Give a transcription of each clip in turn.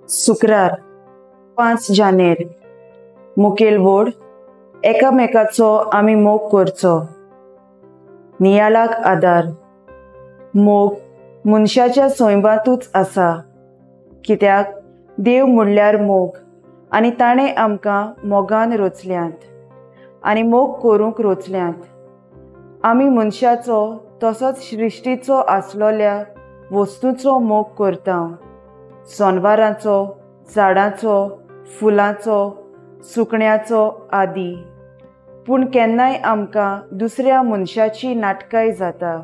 शुक्रार 5 जानेर. मुखेल बोर्ड एकामेकाचो आमी मोग करचो. नियाळाक आदार. मोग मनशाच्या सैमांतूच आसा, कित्याक देव म्हणल्यार मोग आनी ताणें आमकां मोगान रचल्यांत आनी मोग करूंक रचल्यांत. आमी मनशाचो तसोच सृश्टीचो आसलेल्या वस्तूचो मोग करता, जनावरांचो, झाडांचो, फुलांचो, सुकण्याचो आदी. पूण केन्नाय आमकां दुसऱ्या मनशाची नाटकाय जाता.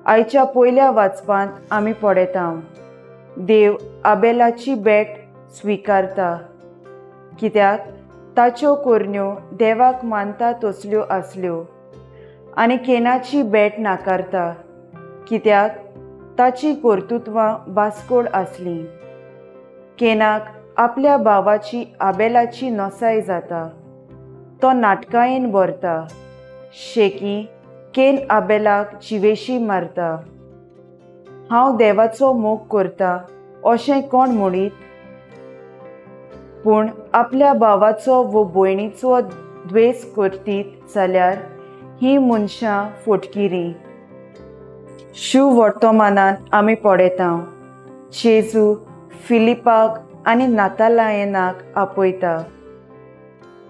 आयच्या पयल्या वाचपांत आमी पळयता, देव आबेलाची भेट स्विकारता, कित्याक ताच्यो करण्यो देवाक मानता तसल्यो आसल्यो, आनी केनाची भेट नाकारता, कित्याक ताची कर्तृत्वां बास्कोड आसली. केनाक आपल्या भावाची आबेलाची नसाय जाता, तो नाटकायेन भरता. शेकी केन आबेलाक जिवेशी मारता. हांव देवाचो मोग करता अशें कोण म्हणीत, पूण आपल्या भावाचो वो भयणीचो द्वेस करतीत जाल्यार ही मनशां फटकिरी. शुवर्तमानान आमी पळयता, जेजू फिलिपाक आनी नातालायनाक आपयता.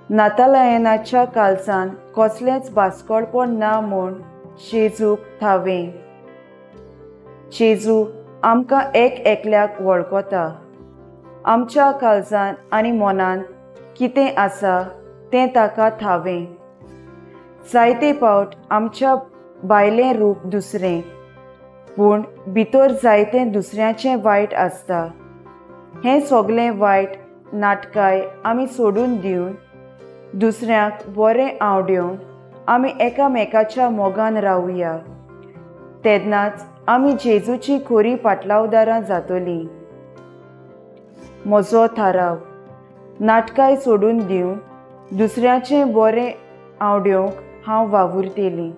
नातालायनाच्या कालसान कसलेंच बास्कोडपण ना म्हूण जेजूक थावें. जेजू आमकां एक एकल्याक वळखता. आमच्या काळजान आनी मनांत कितें आसा तें ताका थावें. जायते फावट आमच्या भायलें रूप दुसरें, पूण भितर जायतें दुसऱ्याचें वायट आसता. हें सगलें वायट नाटकाय आमी सोडून दिवन दुसऱ्यांक बरें आवडेवन आमी एकामेकाच्या मोगान रावया. तेन्नाच आमी जेजूची खरी पाटलावदारां जातलीं. म्हजो थाराव, नाटकाय सोडून दिवन दुसऱ्याचें बरें आवडेवंक हांव वावुरतली.